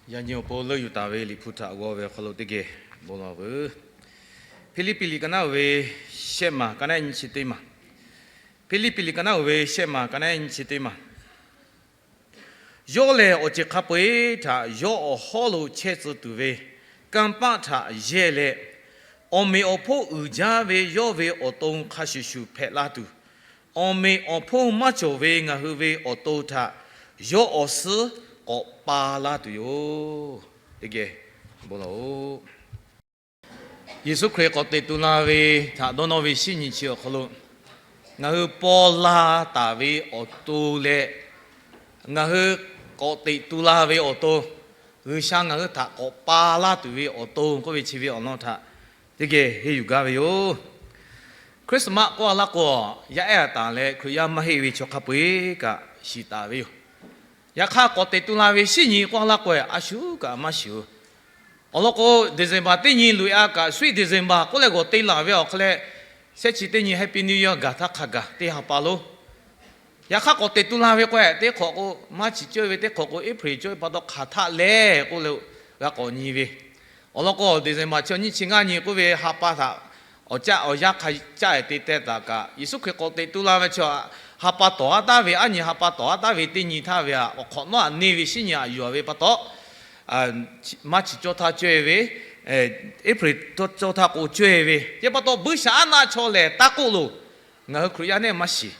Yaꞈ nyi awˬ pon leuˆ yuˬ taˍ ve Liꞈ hpu htaꞈ g'aw ve awˬ hk'aw lo teˇ geh bon lawˬ veuˬ. Hpiˇliˇpiˆ liꞈ ka naˉ uiˍ ve shehˆ maˬ ka naˉ nyi chi teˇ maˬ. Hpiˇliˇpiˆ liꞈ ka naˉ uiˍ ve shehˆ maˬ ka naˉ nyi chi teˇ maˬ. Yawˇ lehˬ, awˬ ceˬ hk'a peu-eˬ htaꞈ yawˇ awˬ hawˉ lo chehˇ tcuh tuˬ ve kanˇ paˆ htaꞈ yehˇ leh, awˬ meꞈ awˬ hponˇ uiˍ jaˇ ve yawˇ ve awˬ to hk'a shuˍ shuˍ hpehꞈ la tuˬ, awˬ meꞈ awˬ hponˇ maˇ cawˬ ve ngaˬ hui ve awˬ to htaꞈ yawˇ awˬ suhˉ k'awꞈ pa laˇ tuˬ yoˬ. Teˇ geh bon lawˬ-oꞈ. Yeˍsuˆ Hkriꞈ k'awꞈ teꞈ tu la ve htaꞈ dawˇ nawˇ ve shinˉ nyi chi awˬ hk'aw lo, ngaˬ hui paw la taˍ ve awˬ to leh, ngaˬ hui k'awꞈ teꞈ tu la ve awˬ to, G'uiˬsha ngaˬ hui htaꞈ k'awꞈ pa laˇ tuˬ ve awˬ to k'oˆ ve chi ve awˬ lawn htaꞈ teˇ geh henˇ yuˬ gaˇ ve yoˬ. Christmas k'oˆ a laˇ k'o, yaˇ ehˉ a taˍ leh Hkriꞈ yaˇ maˇ heˆ ve chaw hk'a peu-eˬ kaꞈ shiˍ taˍ ve yoˬ. Yaꞈ hk'aˇ, k'awꞈ teꞈ tu la ve shinˉ nyi k'oˆ a laˇ k'o, a shu kaꞈ maˇ shiˍ-oˬ. Awˬ lawn k'o, December teˇ nyi loꞈ-e a kaꞈ, sweet December k'oˆ leh g'awˬ te laˬ ve awˬ hk'aw leh, shehˆ chi teˇ nyi Happy New Year gaˬ htaˇ hk'a gaˬ teˇ ha pa lo. Yaꞈ hk'aˇ, k'awꞈ teꞈ tu la ve k'o, teˇ hk'awꞈ k'o March cawˇ ve, teˇ hk'awꞈ k'o April cawˇ ve pa taw hk'aˬ htaˆ leh k'oˆ leh g'a k'awꞈ nyi ve. Awˬ lawn k'o, December chi nyiˇ chi ngaˇ nyi k'oˆ ve ha pa htaꞈ awˬ caˆ awˬ yanˇ hk'a caˆ-e te teh taˍ kaꞈ, Yeˍsuˆ Hkriꞈ k'awꞈ teꞈ tu la ve chi ha pa tawˍ haˉ taˍ ve, aˉ nyi ha pa tawˍ haˉ taˍ ve teˇ nyi htaˇ ve htaꞈ awˬ hk'awꞈ nawˉ htaꞈ neˇ ve shinˉ nyi htaꞈ yuˬ-a ve pa taw, March cawˇ htaˇ cawˇ-e ve, April cawˇ htaˇ k'o cawˇ-e ve, chi pa taw buiˇshaˆaˉnaˆ chaw lehˬ taˇ k'oˆ loˬ. Ngaˬ hui Hkriꞈ yaˇ neˇ maˇ shiˍ.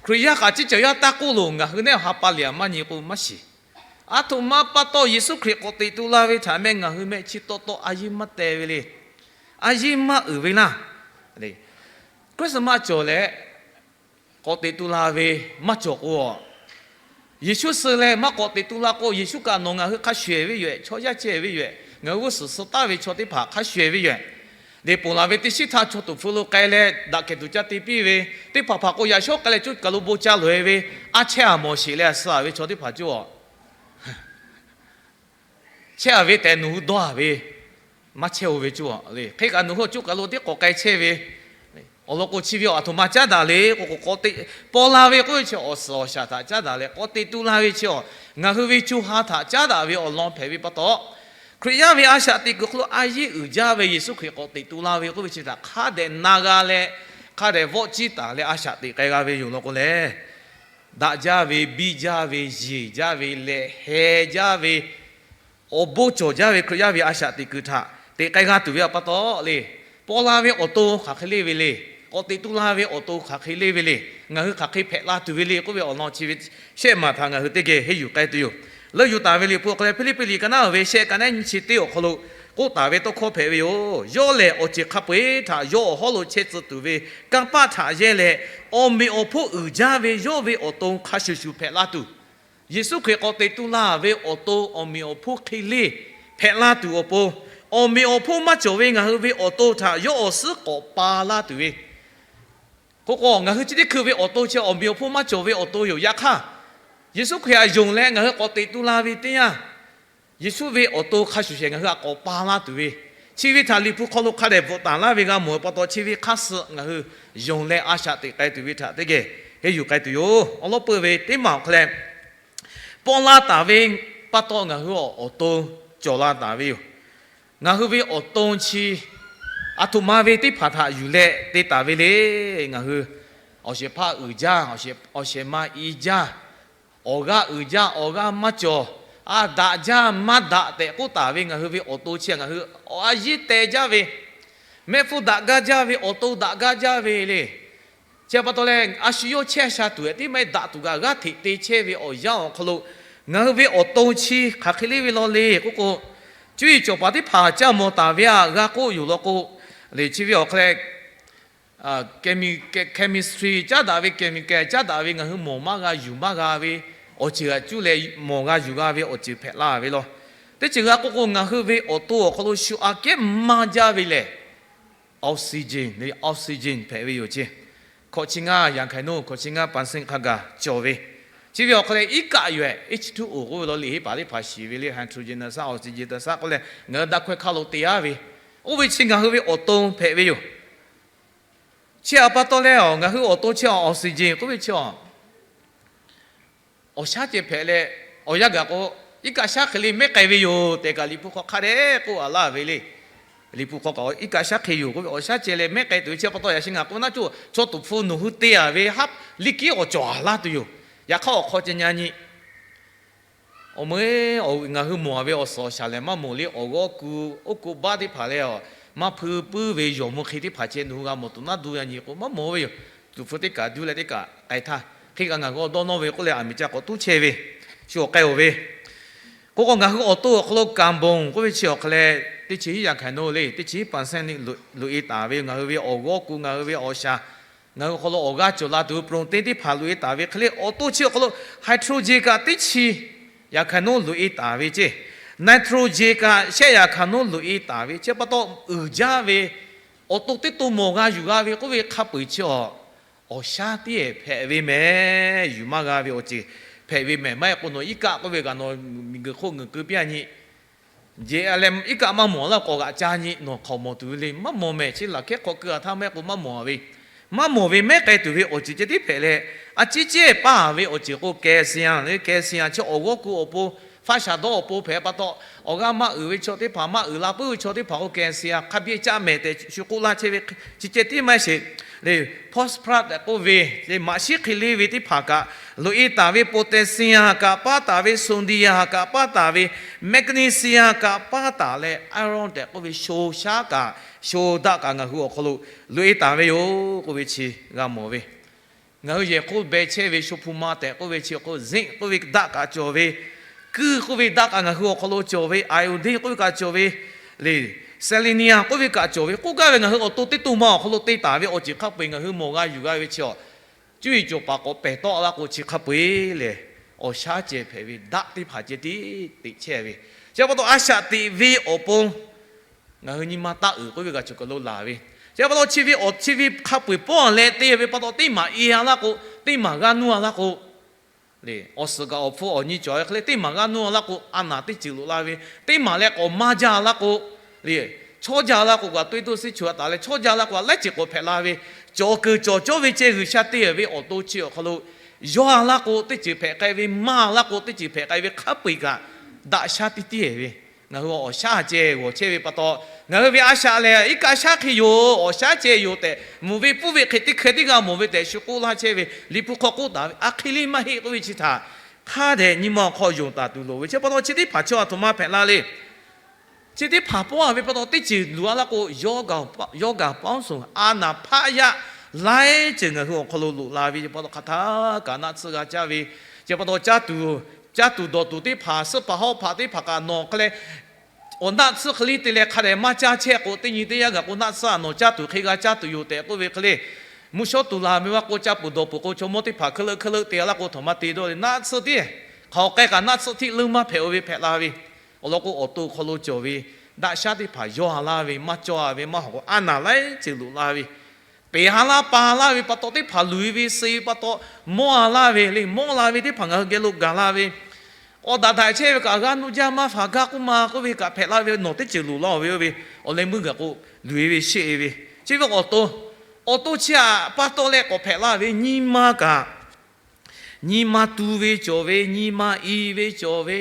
Hkriꞈ yaˇ kaꞈ ciˉ cawˬ yaˇ taˇ k'oˆ loˬ. Ngaˬ hui neˇ ha pa lehˬ maˇ nyi k'o maˇ shiˍ. Aˬ htoꞈ ma pa taw Yeˍsuˆ Hkriꞈ k'awꞈ teꞈ tu la ve htaꞈ meh ngaˬ hui meh chi taw taw a yiˇ maˇ teh ve le. A yiˇ maˇ uiˍ ve laˇ. Christmas cawˬ leh k'awꞈ teꞈ tu la ve maˇ cawˬ k'o, Yeˍsuˆ suh leh maˇ k'awꞈ teꞈ tu la k'o, Yeˍsuˆ kaꞈ nawˬ ngaˬ hui hk'a shuˍ-e ve yoˬ-ehˍ. Chaw yaˇ chehˇ ve yoˬ-ehˍ. Ngaˬ hui g'uˇ suhˍ suh taˍ ve chaw teˇ hpaˍ hk'a shuˍ-e ve yoˬ-ehˍ. Liꞈ ponˬ laˬ ve teˇ shiˉ htaˇ chaw tuˍ hpfuh lo k'ai leh daꞈ kehˬ tuˬ ca te piˇ ve, teˇ hpaˍ hpaˍ k'o yaꞈ shawˉ k'ai leh coˇ kaˬ lo bon ca loꞈ-e ve, a chehˇ-a mawˬ sheˍ leh suh-a ve chaw teˇ hpaˍ coˇ-a chehˇ-a ve tehꞈ nawˬ hui dawˇ-a ve, maˇ chehˇ-o ve coˇ-a le. Hk'e kaꞈ nawˬ hui coˇ kaˬ lo teˇ k'awꞈ k'ai chehˇ ve, awˬ lawn k'o chi ve aˬ htoꞈ ma caˉ daꞈ le k'o k'o, k'awꞈ teꞈ paw la ve k'oˆ ve chi awˬ suhˍ awˬ shaˍ htaꞈ caˉ daꞈ leh, k'awꞈ teꞈ tu la ve chi a, ngaˬ hui ve co ha htaꞈ caˉ daꞈ ve awˬ lawn hpehꞈ ve pa taw, Hkriꞈ yaˇ ve a shaꞈ teꞈ kuiˬ hk'aw lo a yiˇ uiˍ jaˇ ve Yeˍsuˆ Hkriꞈ k'awꞈ teꞈ tu la ve k'oˆ ve chi htaꞈ hk'a dehꞈ na g'a leh, hk'a dehꞈ vawˆ ciˇ taˍ leh a shaꞈ teꞈ k'ai g'a ve yoˬ law k'o lehˬ, daꞈ jaˇ ve, biˇ jaˇ ve, yeˬ jaˇ ve leh heh jaˇ ve, awˬ bon cawˬ jaˇ ve Hkriꞈ yaˇ ve a shaꞈ teꞈ kuiˬ htaꞈ teꞈ k'ai g'a tuˬ ve pa taw le, paw la ve awˬ to hk'aˬ hk'e leˇ ve le. K'awꞈ teꞈ tu la ve awˬ to hk'aˬ hk'e leˇ ve le. Ngaˬ hui hk'aˬ hk'e hpehꞈ la tuˬ ve le k'oˆ ve awˬ lawn chi ve shehˆ maˬ htaꞈ ngaˬ hui teˇ geh henˇ yuˬ k'ai tuˬ yoˬ. Leuˆ yuˬ taˍ ve Liꞈ hpu awˬ hk'aw leh Hpiˇliˇpiˆ liꞈ ka naˉ ve shehˆ ka naˉ nyi chi teˇ awˬ hk'aw lo k'oˆ taˍ ve tawˇ hkawˇ hpehꞈ ve yoˬ. Yawˇ lehˬ, awˬ ceˬ hk'a peu-eˬ htaꞈ yawˇ awˬ hawˉ lo chehˇ tcuh tuˬ ve kanˇ paˆ htaꞈ yehˇ leh, awˬ meꞈ awˬ hponˇ uiˍ jaˇ ve yawˇ ve awˬ to hk'a shuˍ shuˍ hpehꞈ la tuˬ, Yeˍsuˆ Hkriꞈ k'awꞈ teꞈ tu la ve awˬ to awˬ meꞈ awˬ hponˇ hk'e leˇ hpehꞈ la tuˬ awˬ pon, awˬ meꞈ awˬ hponˇ maˇ cawˬ ve ngaˬ hui ve awˬ to htaꞈ yawˇ awˬ suhˉ k'awꞈ pa laˇ tuˬ ve k'oˆ k'o, ngaˬ hui chi teˇ hkui ve awˬ to chi awˬ meꞈ awˬ hponˇ maˇ cawˬ ve awˬ to yoˬ. Yaꞈ hk'aˇ, Yeˍsuˆ Hkriꞈ htaꞈ yonˍ leh ngaˬ hui k'awꞈ teꞈ tu la ve teˇ yanˇ, Yeˍsuˆ ve awˬ to hk'a shuˍ shehˍ ngaˬ hui htaꞈ k'awꞈ pa laˇ tuˬ ve, chi ve htaꞈ Liꞈ hpu hk'aw lo hk'a dehꞈ bvuhꞈ taˍ laˇ ve g'a mawˬ pa taw, chi ve hk'aˇ suh ngaˬ hui yonˍ leh a shaꞈ teꞈ k'ai tuˬ ve htaꞈ teˇ geh henˇ yuˬ k'ai tuˬ yoˬ. Awˬ lawn peuˬ ve teˇ maˬ awˬ hk'aw leh, paw la taˍ ve pa taw ngaˬ hui awˬ to cawˬ la taˍ ve yoˬ. Ngaˬ hui ve awˬ to chi aˬ htoꞈ ma ve teˇ hpaˍ htaꞈ yuˬ leh te taˍ ve le. Ngaˬ hui awˬ shehˍ hpaˇ uiˍ jaˇ, awˬ shehˍ ma i jaˇ, awˬ g'aˇ uiˍ jaˇ, awˬ g'aˇ maˇ cawˬ, a daꞈ jaˇ maˇ daꞈ tehꞈ k'oˆ taˍ ve ngaˬ hui ve awˬ to chi ngaˬ hui a yiˉ teh jaˇ ve, mehˆ hpfuhˇ daꞈ gaˇ jaˇ ve, awˬ to daꞈ gaˇ jaˇ ve le. Chi pa taw leh, a shu yawˇ chehˇ sha tuˬ ehˍ tiˉ maˇ heˆ daꞈ tuˬ kaꞈ g'aˇ hteꞈ te chehˇ ve awˬ yanˇ awˬ hk'aw lo, ngaˬ hui ve awˬ to chi hk'aˬ hk'e leˇ ve law le k'oˆ k'o, cuˇ yiˍ cawˬ paˍ teˇ hpaˍ caˇ mawˬ taˍ ve htaꞈ g'a k'oˆ yoˬ law k'o, le chi ve awˬ hk'aw leh, chemistry caˉ daꞈ ve, chemical caˉ daꞈ ve ngaˬ hui mawˬ maˇ g'a yuˬ maˇ g'a ve awˬ ceuˬ htaꞈ cuˇ leh mawˬ g'a yuˬ g'a ve awˬ ceuˬ hpehꞈ la ve law. Teˇ ceuˬ g'a k'oˆ k'o, ngaˬ hui ve awˬ to awˬ hk'aw lo shu aꞈ kehˉ maˇ jaˇ ve lehˬ, oxygen le, oxygen hpehꞈ ve yoˬ ce. Hkawꞈ chi ngaˇ yanˍ hkaiˍ noˇ, hkawꞈ chi ngaˇ percent hk'a gaˬ cawˬ ve. Chi ve awˬ hk'aw leh iˉ kaˆ yoˬ ehˍ, H two O k'oˆ ve law le, heˉ paˍ teˇ hpaˍ shiˍ ve le, hydrogen te shaˉ, oxygen te shaˉ k'oˆ leh ngaˬ hui daꞈ hkawehˇ hk'aˇ lo te-a ve, oˇ ve chi ngaˬ hui ve awˬ to hpehꞈ ve yoˬ. Chi htaꞈ pa taw leh, ngaˬ hui awˬ to chi oxygen k'oˆ ve chi awˬ shaˉ ceh hpehꞈ leh, awˬ yanˇ gaˬ k'o, iˉ kaˆ shaˉ hk'e le mehˉ k'ai ve yoˬ tehꞈ kaꞈ Liꞈ hpu hk'aw hk'a dehꞈ k'oˆ a laˇ ve le. Liꞈ hpu hk'aw kaꞈ iˉ kaˆ shaˉ hk'e yoˬ k'oˆ ve awˬ shaˉ ceh leh mehˉ k'ai tuˬ ve chi pa taw yaꞈ sheh ngaˬ k'oˆ ve naˉ cawˇ chaw tuˍ hpfuh nawˬ hui te a ve haˉ liˇ kiˉ awˬ cawˬ a laˇ tuˬ yoˬ. Yaꞈ hk'aˇ awˬ hk'aw ceh nyi nyi awˬ meuˇ ngaˬ hui mawˬ a ve awˬ suhˍ awˬ shaˍ lehˬ maˇ mawˬ le. Awˬ g'awˇ ku oˉ k'oˆ baˆ teˇ hpaˍ leh, maˇ hpui puiˉ ve yawˬ mvuh hk'e teˇ hpaˍ ceh nawˬ hui g'a mawˬ tuˬ naˉ du yaꞈ nyi k'o maˇ mawˬ ve yoˬ. Tuˍ hpfuh teˇ kaꞈ duˇ leh teˇ kaꞈ k'ai htaˇ hk'e kaꞈ ngaˬ hui awˬ dawˇ nawˇ ve k'oˆ leh aˬ miˍ ca k'awꞈ tuˉ chehˇ ve, shu awˬ k'ai oˬ ve k'o k'o ngaˬ hui awˬ to awˬ hk'aw lo carbon k'oˆ ve chi awˬ hk'a leh teˇ chi hiˉ yaꞈ hkaˍ nawˉ le, teˇ chi hiˉ percent loꞈ e taˍ ve ngaˬ hui ve awˬ g'awˇ ku ngaˬ hui ve awˬ shaˍ ngaˬ hui awˬ hk'aw lo awˬ g'aˇ cawˬ la tuˬ protein teˇ hpaˍ loꞈ e taˍ ve hk'e le, awˬ to chi awˬ hk'aw lo hydrogen kaꞈ teˇ chi yaꞈ hkaˍ nawˉ loꞈ e taˍ ve ceˇ, nitrogen kaꞈ shehˆ yaꞈ hkaˍ nawˉ loꞈ e taˍ ve chi pa taw, uiˍ jaˇ ve awˬ to teˇ to mawˬ g'a yuˬ g'a ve k'oˆ ve hk'a peu-eˬ chi awˬ awˬ shaˉ tiˉ hpehꞈ ve mehˍ. Yuˬ maˇ g'a ve awˬ ceuˬ hpehꞈ ve mehˍ. Maˇ heˆ k'o nawˬ iˉ kaˆ k'oˆ ve kaꞈ nawˬ miˬguiˬ hk'oˆ ngeuˍ keu piˇ a nyi jeꞈ leh iˉ kaˆ maˇ mawˬ laˇ k'awꞈ g'aꞈ ca nyi nawˬ hk'aoˍ mawˬ tuˬ ve le. Maˇ mawˬ mehˍ. Chi laꞈ hkehˉ hk'aw keu a htaˇ maˇ heˆ k'o maˇ mawˬ a ve, maˇ mawˬ ve mehˉ k'ai tuˬ ve awˬ ceuˬ ceh tiˉ hpehꞈ leh, a ciˉ cehˇ paˇ ve awˬ ceuˬ k'o calcium le. Calcium chi awˬ g'awˇ ku awˬ pon, faˆ shaˍ dawˇ awˬ pon hpehꞈ pa taw, awˬ g'aˇ maˇ uiˍ ve chaw teˇ hpaˍ, maˇ uiˍ la puiˉ ve chaw teˇ hpaˍ k'o calcium hk'a biˇ caˆ mehˍ tehꞈ shu k'oˆ laˇ chehˇ ve. Chi ceh tiˉ maˇ sheˍ le. Phosphorus tehꞈ k'oˆ ve le, maꞈ shiˉ hk'e le ve teˇ hpaˍ kaꞈ loꞈ e taˍ ve, potassium kaꞈ paˇ taˍ ve, sodium kaꞈ paˇ taˍ ve, magnesium kaꞈ paˇ taˍ leh iron tehꞈ k'oˆ ve sho shaˉ kaꞈ sho daˆ kaꞈ ngaˬ hui awˬ hk'aw lo loꞈ e taˍ ve yoˬ k'oˆ ve chi g'a mawˬ ve. Ngaˬ hui yehˬ hk'oˆ beh chehˇ ve sho hpu ma tehꞈ k'oˆ ve chi awˬ hk'aw lo zinc k'oˆ ve daˆ kaꞈ cawˬ ve, ku k'oˆ ve daˆ kaꞈ ngaˬ hui awˬ hk'aw lo cawˬ ve, iodine k'oˆ ve kaꞈ cawˬ ve le, selenium k'oˆ ve kaꞈ cawˬ ve k'oˆ gaˇ ve ngaˬ hui awˬ to teˇ to ma awˬ hk'aw lo te taˍ ve awˬ ceuˬ hk'a peu-eˬ ngaˬ hui mawˬ g'a yuˬ g'a ve chi awˬ cuˇ yiˍ cawˬ paˍ k'awꞈ pehˬ tawˆ la k'o chi hk'a peu-eˬ lehˬ, awˬ shaˉ ceh hpehꞈ ve daˆ teˇ hpaˍ ceh tiˉ teꞈ chehˇ ve. Chi pa taw a shaꞈ teꞈ ve awˬ pon ngaˬ hui nyi ma taˆ uiˍ k'oˆ ve g'a cawˬ kaˬ lo laˬ ve. Chi pa taw chi ve awˬ chi ve hk'a peu-eˬ pawˆ leh te ve pa taw teˇ maˬ e a laˇ k'o, teˇ maˬ g'aˇ nuˇ a laˇ k'o le, awˬ suhˍ kaꞈ awˬ hpfuh awˬ nyi cawˬ ve hk'e le, teˇ maˬ g'aˇ nuˇ a laˇ k'o a naˍ teˇ ceuˬ loꞈ la ve, teˇ maˬ leh k'awꞈ maˇ jaˇ a laˇ k'o le, chawˇ jaˇ a laˇ k'o kaꞈ toiˇ toˇ siˉ chu a taˍ leh chawˇ jaˇ a laˇ k'o a laiˉ ceuˬ k'awꞈ hpehꞈ la ve, cawˬ kuiˬ cawˬ cawˇ ve ceh G'uiˬsha te ve awˬ to chi awˬ hk'aw lo yawˇ a laˇ k'o teˇ ceuˬ hpehꞈ k'ai ve, maˇ a laˇ k'o teˇ ceuˬ hpehꞈ k'ai ve hk'a peu-eˬ kaꞈ daꞈ shaˉ tiˉ tiˉ ve. Ngaˬ hui awˬ shaˉ ceh g'awˬ chehˇ ve pa taw, ngaˬ hui ve a shaꞈ lehˬ iˉ kaˆ shaˉ hk'e yoˬ, awˬ shaˉ ceh yoˬ tehꞈ mvuhˬ ve pfuhˇ ve hk'e teˇ hkeh teˇ g'a mawˬ ve tehꞈ shu k'oˆ laˇ chehˇ ve. Liꞈ hpu hk'aw k'oˆ taˍ ve a hk'e le maˇ heˆ k'oˆ ve chi htaꞈ hk'a dehꞈ nyi ma awˬ hk'aw yonˍ taˍ tuˬ loˍ ve. Chi pa taw chi teˇ hpaˍ chaw a htoꞈ ma hpehꞈ la le. Chi teˇ hpaˍ pawˆ a ve pa taw teˇ ceuˬ luˬ a laˇ k'o, yawˇ gaˬ paˉ suˍ a naˍ hpaˆ yaˇ laiˉ ceuˬ ngaˬ hui awˬ hk'aw lo loꞈ la ve. Chi pa taw hk'aˬ htaˇ kaꞈ naˆ tsuhˇ g'a caˇ ve. Chi pa taw caˇ tuˬ dawˬ tuˬ teˇ hpaˍ, suhˉ hpaˍ hawˉ hpaˍ teˇ hpaˍ kaꞈ nawˬ hk'e leh awˬ naˆ tsuhˇ hk'e le te leh hk'a dehꞈ maˇ caˇ chehˇ k'o, teˇ nyi teˇ yanˇ gaˬ k'o naˆ tsuhˇ a nawˬ caˇ tuˬ hk'e g'a caˇ tuˬ yoˬ tehꞈ k'oˆ ve hk'e le. Mvuhˇ shawˉ tuˬ laˬ ve maˇ k'oˆ, caˇ puˬ dawˬ puˬ k'o chaw mawˇ teˇ hpaˍ hkeuˆ leuˆ hkeuˆ leuˆ te a laˇ k'o htawnˍ ma te dawˇ le. Naˆ tsuhˇ tiˉ hk'aˬ hk'e kaꞈ naˆ tsuhˇ htiˆ leuˉ maˇ hpehꞈ-o ve hpehꞈ la ve. Awˬ lawn k'o awˬ to hk'aw lo cawˬ ve daꞈ shaˉ teˇ hpaˍ yawˇ a laˇ ve, maˇ cawˇ a ve, maˇ hawˍ k'o a naˍ laiˉ ceuˬ loꞈ la ve, peˬ ha laˇ pa laˇ ve pa taw teˇ hpaˍ luˬ ve ve suh ve pa taw mawˇ a laˇ ve le. Mawˇ la ve teˇ hpaˍ ngaˬ hui geh lo gaˬ la ve, awˬ daꞈ daꞈ chehˇ ve kaꞈ g'aˇ nuˇ jaˇ maˇ faˍ gaˇ k'oˆ ma k'oˆ ve kaꞈ hpehꞈ laˇ ve, nawˬ teˇ ceuˬ loꞈ la-oˬ ve oˇ ve awˬ leh meuˇ gaˬ k'o luˬ e ve sheˆ e ve. Chi ve awˬ to, awˬ to chi htaꞈ pa taw leh k'awꞈ hpehꞈ laˇ ve nyi ma kaꞈ, nyi ma tu ve cawˬ ve, nyi ma i ve cawˬ ve,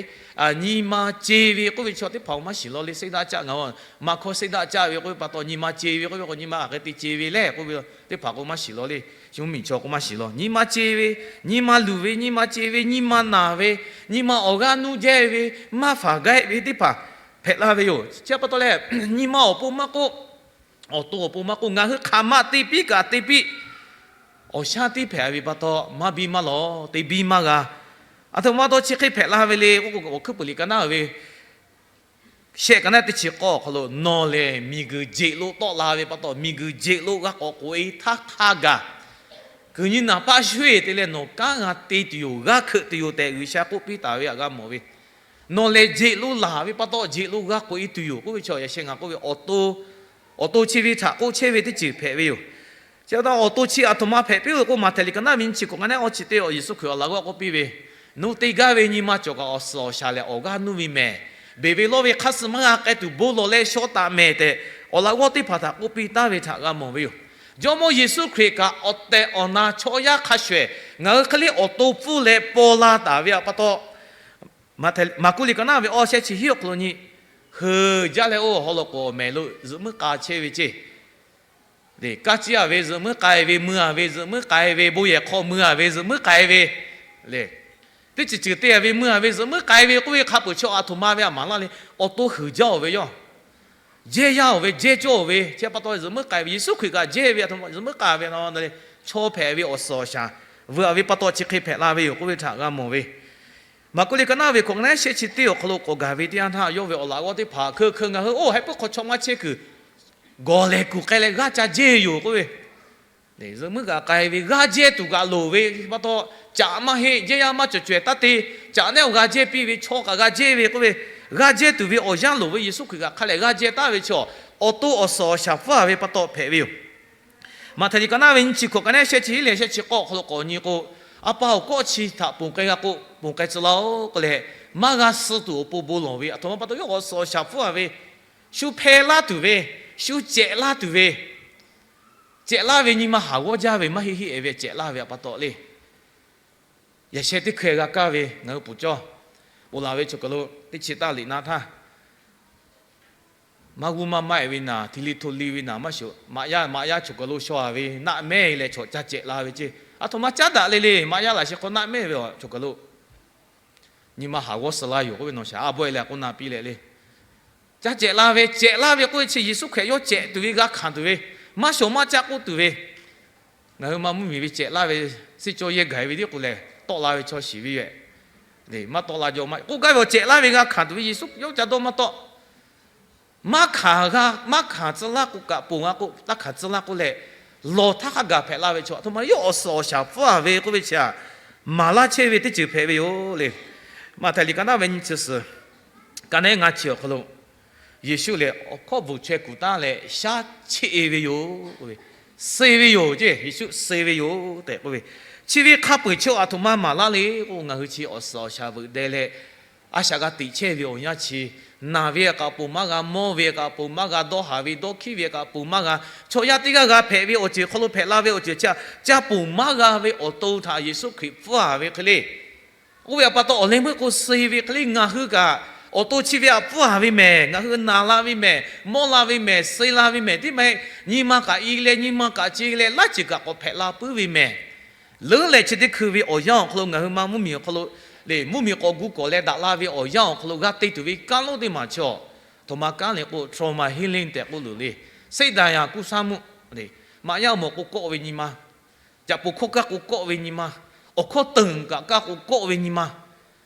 nyi ma ce ve k'oˆ ve chaw teˇ hpaˍ-oˬ maˇ shiˍ law le. Seˇ daˆ caˆ ngaˬ maˇ hkawˇ seˇ daˆ caˆ ve k'oˆ ve pa taw nyi ma ce ve k'oˆ ve k'o nyi ma hk'aˬ hk'e te ce ve le k'oˆ ve teˇ hpaˍ k'o maˇ shiˍ law le. Shu miˬ chaw k'o maˇ shiˍ law. Nyi ma ce ve, nyi ma luˬ ve, nyi ma ce ve, nyi ma naˬ ve, nyi ma awˬ g'aˇ nuˇ jehˇ ve, maˇ faˍ gaˇ ve teˇ hpaˍ hpehꞈ laˇ ve yoˬ. Chi pa taw leh nyi ma awˬ pon maˇ k'oˆ, awˬ to awˬ pon maˇ k'oˆ, ngaˬ hui hk'aˬ ma te piˇ kaꞈ te piˇ awˬ shaˉ tiˉ hpehꞈ ve pa taw maˇ biˇ maˇ lawˬ, te biˇ maˇ g'a. Aˬ htoꞈ ma taw chi hk'e hpehꞈ la ve le k'oˆ k'o, awˬ hkuiˉ puiˍ liꞈ ka naˉ ve shehˆ ka naˉ teˇ chi k'awˇ awˬ hk'aw lo nawˬ lehˬ miˬguiˬ jeꞈ lo tawˆ la ve pa taw, miˬguiˬ jeꞈ lo g'a k'awꞈ k'oꞈ e htaˇ hk'a gaˬ kuiˬ nyi naˍ paˆ shuˉ-eˬ te leh nawˬ kanˉ g'a te tuˬ yoˬ, g'a hkeuꞈ tuˬ yoˬ tehꞈ G'uiˬsha k'oˆ piˇ taˍ ve htaꞈ g'a mawˬ ve. Nawˬ lehˬ jeꞈ lo laˬ ve pa taw jeꞈ lo g'a k'oꞈ e tuˬ yoˬ k'oˆ ve chaw yaꞈ sheh ngaˬ k'oˆ ve, awˬ to chi ve htaꞈ k'oˆ chehˇ ve teˇ ceuˬ hpehꞈ ve yoˬ. Chi pa taw awˬ to chi aˬ htoꞈ ma hpehꞈ piˇ-oˬ k'o, Maꞈhtehˍ liꞈ ka naˉ ve nyiˇ chi k'awꞈ ka naˉ awˇ chi teˇ awˬ Yeˍsuˆ Hkriꞈ awˬ laꞈ g'awˇ k'oˆ piˇ ve, nawˬ hui te gaˇ ve nyi ma cawˬ kaꞈ awˬ suhˍ awˬ shaˍ lehˬ awˬ g'aˇ nuˇ ve mehˍ. Beˬ ve lawˇ ve hk'aˇ suh maˇ g'a k'ai tuˬ bon lawˬ leh shaw taˍ mehˍ tehꞈ awˬ laꞈ g'awˇ teˇ hpaˍ htaꞈ k'oˆ piˇ taˍ ve htaꞈ g'a mawˬ ve yoˬ. Jawˇmawˇ Yeˍsuˆ Hkriꞈ kaꞈ awˬ tehˬ awˬ na chaw yaˇ hk'a shuˍ ehˍ ngaˬ hui hk'e le awˬ to pfuhˇ leh paw la taˍ ve pa taw, Maˍkuˆ liꞈ ka naˉ ve awˇ shehˆ chi hiˉ awˬ hk'aw lo nyi, heuˬ jaˇ leh oˇ awˬ hawˉ lo k'awꞈ mehˍ lo zuhꞈ muiˉ k'a chehˇ ve ceˇ. Kaˇ ciˇ a ve zuhꞈ muiˉ k'ai ve, mui a ve zuhꞈ muiˉ k'ai ve, bon yehˬ hk'aw mui a ve zuhꞈ muiˉ k'ai ve le. Teˇ ceuˬ ceuˬ te a ve mui a ve zuhꞈ muiˉ k'ai ve k'oˆ ve hk'a peuˬ chi a htoꞈ ma ve a maˍ laˇ le. Awˬ to heuˬ jaˇ oˬ ve yoˬ. Jehˇ yaˇ oˬ ve, jehˇ cawˇ oˬ ve, chi pa taw zuhꞈ muiˉ k'ai ve, Yeˍsuˆ Hkriꞈ kaꞈ jehˇ ve a htoꞈ ma zuhꞈ muiˉ k'ai ve na le. Chaw hpehꞈ ve awˬ suhˍ awˬ shaˍ, vuiˬ a ve pa taw chi hk'e hpehꞈ la ve yoˬ k'oˆ ve htaꞈ g'a mawˬ ve. Maˍkuˆ liꞈ ka naˉ ve hkawꞈ ka naˉ shehˆ chi teˇ awˬ hk'aw lo k'awꞈ gaˬ ve teˇ yanˇ htaˇ, yawˇ ve awˬ laꞈ g'awˇ teˇ hpaˍ hkeu hkeu ngaˬ hui oˇ haiˬ puiˉ hk'aw chaw maˇ chehˇ kuiˬ gawˬ lehˬ kuˬ k'ai leh g'aˇ ca jehˇ yoˬ k'oˆ ve. Zuhꞈ muiˉ kaꞈ k'ai ve, g'aˇ jehˇ tuˬ kaꞈ loˍ ve pa taw, caꞈ maˇ heˆ, jehˇ yaˇ maˇ cawˬ cawehˬ taˇ te, caꞈ nehˉ awˬ g'a jehˇ piˇ ve, chaw kaꞈ g'a jehˇ ve k'oˆ ve, g'aˇ jehˇ tuˬ ve awˬ yanˇ loˍ ve Yeˍsuˆ Hkriꞈ kaꞈ hk'a lehˬ g'aˇ jehˇ taˍ ve chi awˬ to awˬ suhˍ awˬ shaˍ pfuhˇ a ve pa taw hpehꞈ ve yoˬ. Maꞈhtehˍ liꞈ ka naˉ ve nyiˇ chi hkawꞈ ka naˉ shehˆ chi hiˉ leh shehˆ chi k'awˇ awˬ hk'aw lo k'awꞈ nyi k'o, A pa oˬ, kawˆ chi htaꞈ ponˬ k'ai g'a k'o, ponˬ k'ai tcuh laˇ-oˆ k'oˆ leh, maˇ g'a suh tuˬ awˬ pon bon lawˬ ve a htoꞈ ma pa taw, yawˇ awˬ suhˍ awˬ shaˍ pfuhˇ a ve, shu hpehˇ laˇ tuˬ ve, shu cehꞈ laˇ tuˬ ve, cehꞈ laˇ ve nyi ma haˍ g'awˇ jaˇ ve maˇ heˆ heˆ e ve cehꞈ laˇ ve a pa taw le. Yaꞈ sheh teˇ hkeh g'a kaˇ ve ngaˬ hui pfuhˍ cawˇ, oˬ laˬ ve chaw kaˬ lo teˇ chi taˇ liꞈ na htaˇ, maˇ g'uˇ maˇ maˆ e ve naˬ, hti li hto li ve naˬ maˇ shoˍ, maꞈ yaˇ maꞈ yaˇ chaw kaˬ lo shaw a ve naˆ mehˇ leh chaw caˇ cehꞈ la ve ceˇ. A htoꞈ ma caˉ daꞈ le le, maꞈ yaˇ laꞈ sheh hk'aw naˆ mehˇ ve a chaw kaˬ lo nyi ma haˍ g'awˇ suh laˇ yoˬ k'oˆ ve nawˬ shaˍ a bawehˇ leh k'oˆ na piˇ leh le. Caˇ cehꞈ la ve, cehꞈ laˇ ve k'oˆ ve chi Yeˍsuˆ Hkriꞈ yawˇ cehꞈ tuˬ ve g'a hkanˍ tuˬ ve, maˇ shawˍ maˇ caˆ k'oˆ tuˬ ve, ngaˬ hui ma mvuhˇ miˬ ve cehꞈ laˇ ve, seˇ cawˇ yehˇ gaˬ ve tiˉ k'o lehˬ tawˆ la ve chaw shiˍ ve yoˬ. Maˇ tawˆ la jaw maˇ k'oˆ gaˇ ve awˬ cehꞈ laˇ ve g'a hkanˍ tuˬ ve Yeˍsuˆ yawˇ ca dawˇ maˇ tawˆ. Maˇ hkanˍ g'a, maˇ hkanˍ tcuh laˇ k'o kaꞈ ponˬ g'a k'o, taˇ hkanˍ tcuh laˇ k'oˆ leh, lawˬ htaˇ hk'a gaˬ hpehꞈ la ve chaw a htoꞈ ma yawˇ awˬ suhˍ awˬ shaˍ pfuhˇ a ve k'oˆ ve chi a, maˍ laˇ chehˇ ve teˇ ceuˬ hpehꞈ ve yoˬ le. Maꞈhtehˍ liꞈ ka naˉ ve nyiˇ chi suhˍ, ka naˉ ngaˇ chi awˬ hk'aw lo Yeˍsuˆ lehˬ awˬ hkawˇ bvuhˬ chaweh kuˬ taˉ leh shaˉ cheˆ e ve yoˬ. Suh e ve yoˬ ceˇ, Yeˍsuˆ suh e ve yoˬ tehꞈ k'oˆ ve, chi ve hk'a peuˬ chi a htoꞈ ma maˍ laˇ le k'o, ngaˬ hui chi awˬ suhˍ awˬ shaˍ veuꞈ deh leh, a shaꞈ g'a teꞈ chehˇ ve awˬ yanˇ chi, naˬ ve kaꞈ ponˬ maˇ g'a, mawˇ ve kaꞈ ponˬ maˇ g'a, dawˇ haˍ ve dawˇ hkiˉ ve kaꞈ ponˬ maˇ g'a, chaw yaˇ teˇ g'aˇ g'a hpehꞈ ve awˬ ceuˬ hk'aw lo hpehꞈ la ve awˬ ceuˬ chi a, ca ponˬ maˇ g'a ve awˬ to htaꞈ Yeˍsuˆ Hkriꞈ pfuhˇ a ve hk'e le. Oˇ ve a pa taw awˬ leh meuˇ k'o suh e ve hk'e le, ngaˬ hui kaꞈ awˬ to chi ve htaꞈ pfuhˇ a ve mehˬ, ngaˬ hui naˬ la ve mehˬ, mawˇ la ve mehˬ, suh la ve mehˬ, teˇ maˇ heˆ nyi ma kaꞈ i leh nyi ma kaꞈ ce leh laˇ ceuˬ kaꞈ k'awꞈ hpehꞈ la puiˉ ve mehˬ. Leuˉ leh chi teˇ hkui ve awˬ yanˇ awˬ hk'aw lo ngaˬ hui ma mvuhˇ miˬ awˬ hk'aw lo le, mvuhˇ miˬ k'awꞈ gu k'awꞈ leh daꞈ la ve awˬ yanˇ awˬ hk'aw lo g'a te tuˬ ve kanˉ lonˉ teˇ maˬ chi a, htoꞈ ma kanˉ le k'o trauma healing tehꞈ k'oˆ loˬ le. Sehˉ daꞈ yaꞈ kuˇ saˉ mvuhˇ le, maꞈ yaˇ mawˬ k'o kawˆ ve nyi ma, caꞈ poˬ hkawˇ kaˇ k'o kawˆ ve nyi ma, awˬ hkawˇ teuˬ kaꞈ kaˇ k'o kawˆ ve nyi ma,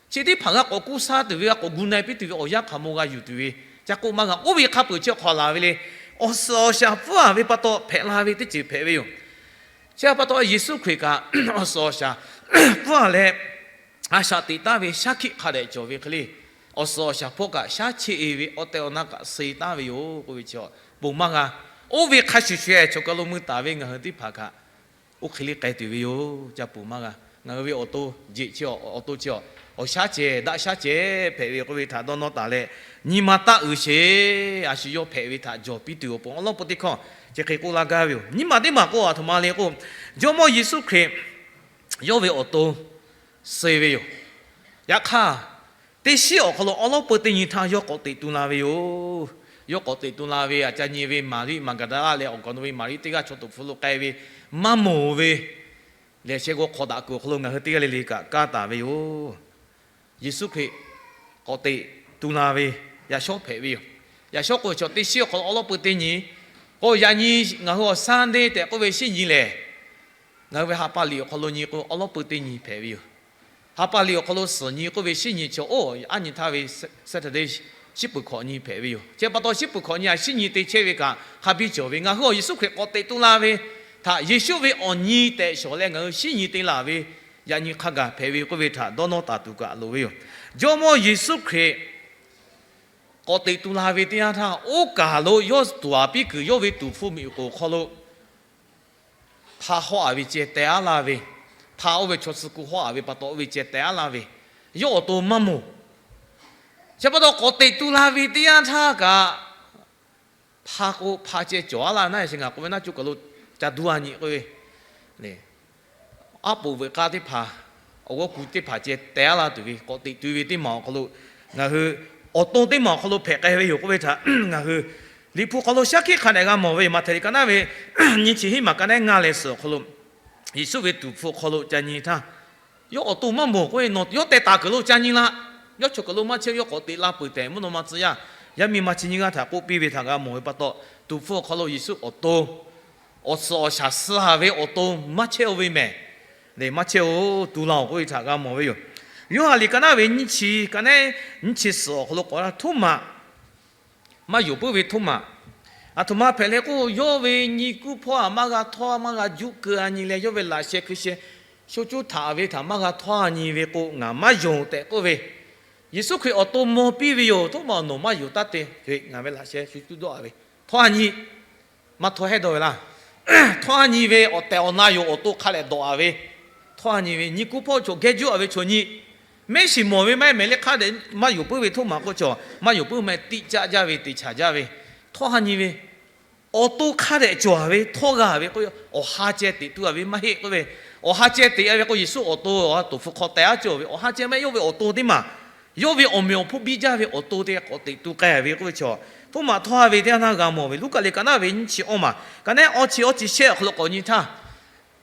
chi teˇ hpaˍ g'a k'awꞈ kuˇ saˉ tuˬ ve, g'a k'awꞈ gu na piˇ tuˬ ve awˬ yanˇ hk'aˬ maw g'a yuˬ tuˬ ve, ca k'oˆ maˇ g'a. Oˇ ve hk'a peuˬ chi hk'aw laˬ ve le, awˬ suhˍ awˬ shaˍ pfuhˇ a ve pa taw hpehꞈ la ve teˇ ceuˬ hpehꞈ ve yoˬ. Chi a pa taw Yeˍsuˆ Hkriꞈ kaꞈ awˬ suhˍ awˬ shaˍ pfuhˇ a leh, a shaꞈ teꞈ taˍ ve shaˉ hkiˆ hk'a dehꞈ cawˬ ve hk'e le, awˬ suhˍ awˬ shaˍ hpawˇ kaꞈ shaˉ cheˆ e ve awˬ tehˬ awˬ na kaꞈ suh taˍ ve yoˬ k'oˆ ve chi a, ponˬ maˇ g'a. Oˇ ve hk'a shuˍ shuˍ chaw kaˬ lo mui taˍ ve ngaˬ hui teˇ hpaˍ kaꞈ oˇ hk'e le k'ai tuˬ ve yoˬ. Ca ponˬ maˇ g'a. Ngaˬ hui ve awˬ to jeꞈ chi awˬ to chi awˬ shaˉ cehˬ daꞈ shaˉ cehˬ hpehꞈ ve k'oˆ ve htaꞈ dawˇ nawˇ taˍ leh, nyi ma taˇ uiˍ sheˍ. A shu yawˇ hpehꞈ ve htaꞈ jawˬ piˇ tuˬ awˬ pon awˬ lawn peuˬ teˇ hkawˇ chi hk'e k'oˆ laˇ gaˇ ve yoˬ. Nyi ma teˇ maˬ k'o a htoꞈ ma le k'o, Jawˇ mawˇ Yeˍsuˆ Hkriꞈ yawˇ ve awˬ to suh ve yoˬ. Yaꞈ hk'aˇ, teˇ shiˉ awˬ hk'aw lo awˬ lawn peuˬ teˇ nyi htaˇ yawˇ k'awꞈ teꞈ tu la ve yoˬ. Yawˇ k'awꞈ teꞈ tu la ve a ca nyi ve Maˍriˆ Maˍgaˍdaˍlaˆ leh awˬ gaˬ nawˬ ve Maˍriˆ teˇ g'aˇ chaw tuꞈ hpu lo k'ai ve maˇ mawˬ ve lehˬ, sheh g'aw hk'aw daꞈ kuiˬ awˬ hk'aw lo ngaˬ hui teˇ g'aˇ le le kaꞈ kaˇ taˍ ve yoˬ. Yeˍsuˆ Hkriꞈ k'awꞈ teꞈ tu la ve yaꞈ shawˉ hpehꞈ ve yoˬ. Yaꞈ shawˉ k'o, chaw teˇ shiˉ awˬ hk'aw lo awˬ lawn peuˬ teˇ nyi k'o, yaꞈ nyi ngaˬ hui awˬ Sunday tehꞈ k'oˆ ve shinˉ nyi lehˬ, ngaˬ hui ve ha pa liꞈ awˬ hk'aw lo nyi k'o, awˬ lawn peuˬ teˇ nyi hpehꞈ ve yoˬ. Ha pa liꞈ awˬ hk'aw lo suhˍ nyi k'oˆ ve shinˉ nyi chi oˇ aˉ nyi htaˇ ve Saturday, shiˉ peuˬ hkawꞈ nyi hpehꞈ ve yoˬ. Chi pa taw shiˉ peuˬ hkawꞈ nyi a shinˉ nyi te chehˇ ve kaꞈ hk'a biˇ cawˬ ve, ngaˬ hui awˬ Yeˍsuˆ Hkriꞈ k'awꞈ teꞈ tu la ve htaꞈ Yeˍsuˆ ve awˬ nyi tehꞈ shawˍ leh ngaˬ hui shinˉ nyi te laˬ ve, yaꞈ nyi hk'a gaˬ hpehꞈ ve k'oˆ ve htaꞈ dawˇ nawˇ taˍ tuˬ kaꞈ loˍ ve yoˬ. Jawˇ mawˇ Yeˍsuˆ Hkriꞈ k'awꞈ teꞈ tu la ve teˇ yanˇ htaˇ, oˇ kaˬ lo yawˇ tuˍ aˍ piˇ kuiˬ yawˇ ve tuˍ hpfuh miˬ k'oˍ hk'aw lo hpa hawˆ a ve ceh teh aˉ laˇ ve, hpa oˇ ve chaw tcuh ku hawˆ a ve pa taw oˇ ve ceh teh aˉ laˇ ve, yawˇ awˬ to maˇ mawˬ. Chi pa taw k'awꞈ teꞈ tu la ve teˇ yanˇ htaˇ kaꞈ, hpa k'o hpa ceh cawˬ aˉ laˇ naˉ, yaꞈ sheh ngaˬ k'oˆ ve naˉ, co kaˬ lo ca duˇ a nyi k'oˆ ve, aˉ poꞈ veuꞈ k'aˇ teˇ hpaˍ awˬ g'awˇ ku teˇ hpaˍ ceh teh aˉ la tuˬ ve k'awꞈ teꞈ tu ve teˇ maˬ awˬ hk'aw lo, ngaˬ hui awˬ to teˇ maˬ awˬ hk'aw lo hpehꞈ k'ai ve yoˬ k'oˆ ve htaꞈ ngaˬ hui Liꞈ hpu hk'aw lo shaˉ hkiˆ hk'a dehꞈ g'a mawˬ ve yoˬ. Maꞈhtehˍ liꞈ ka naˉ ve nyiˇ chi hiˉ maˬ ka naˉ ngaˇ leh suhˍ awˬ hk'aw lo, Yeˍsuˆ ve tuˍ hpfuh hk'aw lo ca nyi htaˇ, yawˇ awˬ to maˇ mawˬ k'oˆ ve, nawˬ yawˇ teh taˍ kuiˬ lo ca nyi la. Yawˇ chaw kuiˬ lo maˇ chehˇ, yawˇ k'awꞈ teꞈ la peuˬ tehꞈ mvuhˇ naw ma tcuh yaˇ, yaˇ miˇ ma chi nyiˇ g'aˇ htaꞈ k'oˆ piˇ ve htaꞈ g'a mawˬ ve pa taw, tuˍ hpfuh awˬ hk'aw lo Yeˍsuˆ awˬ to awˬ suhˍ awˬ shaˍ suh haˍ ve awˬ to maˇ chehˇ-o ve mehˍ. Lehˬ, maˇ chehˇ-o, tu la-oˬ k'oˆ ve htaꞈ g'a mawˬ ve yoˬ. Yoˇhanˬ liꞈ ka naˉ ve nyiˇ chi, ka naˉ nyiˇ chi suhˍ awˬ hk'aw lo k'awꞈ la Htoˉmaꞈ, maˇ yonˍ puiˉ ve Htoˉmaꞈ, aˬ htoꞈ ma hpehꞈ le k'o, yawˇ ve nyi kuˇ hpawˇ htaꞈ maˇ g'a htawˇ maˇ g'a juˆ keu-a nyi leh, yawˇ ve laꞈ sheh hkui sheh sho cuˉ htaꞈ ve htaꞈ maˇ g'a htawˇ-a nyi ve k'o, ngaˬ maˇ yonˍ tehꞈ k'oˆ ve, Yeˍsuˆ Hkriꞈ awˬ to mawˬ piˇ ve yoˬ. Htoˉmaꞈ, nawˬ maˇ yonˍ taˇ te, ngaˬ ve laꞈ sheh sho cuˉ dawˆ-a ve, htawˇ-a nyi, maˇ htawˇ hehˉ dawˇ ve laˇ. Htawˇ-a nyi ve awˬ tehˬ awˬ na yoˬ, awˬ to hk'a dehꞈ dawꞈ-a ve, htawˇ-a nyi ve nyi kuˇ hpawˇ chaw geh juˆ-a ve chaw nyi, mehˆ shiˍ mawˬ ve maˇ heˆ mehˍ le, hk'a dehꞈ maˇ yonˍ puiˉ ve Htoˉmaꞈ k'oˆ chaw, maˇ yonˍ puiˉ maˇ tiˆ caˆ jaˇ ve, te chaꞈ jaˇ ve, htawˇ-a nyi ve awˬ to hk'a dehꞈ cawˬ-a ve htawˇ g'a ve k'o, awˬ ha ceh teꞈ tu-a ve maˇ heˆ k'oˆ ve, awˬ ha ceh teꞈ-a ve k'o, Yeˍsuˆ awˬ to tuˍ hpfuh hk'aw teh aˉ cawˬ ve awˬ ha ceh maˇ heˆ, yawˇ ve awˬ to teˇ maˬ, yawˇ ve awˬ meꞈ awˬ hponˇ biˇ jaˇ ve awˬ to teˇ k'awꞈ teꞈ tu k'ai ve k'oˆ ve chaw, Htoˉmaꞈ htawˇ-a ve teˇ yanˇ htaˇ g'a mawˬ ve. Luˉkaꞈ liꞈ ka naˉ ve nyiˇ chi awˇ maˬ, ka naˉ awˇ chi awˇ chi shehˆ awˬ hk'aw lo k'awꞈ nyi htaˇ,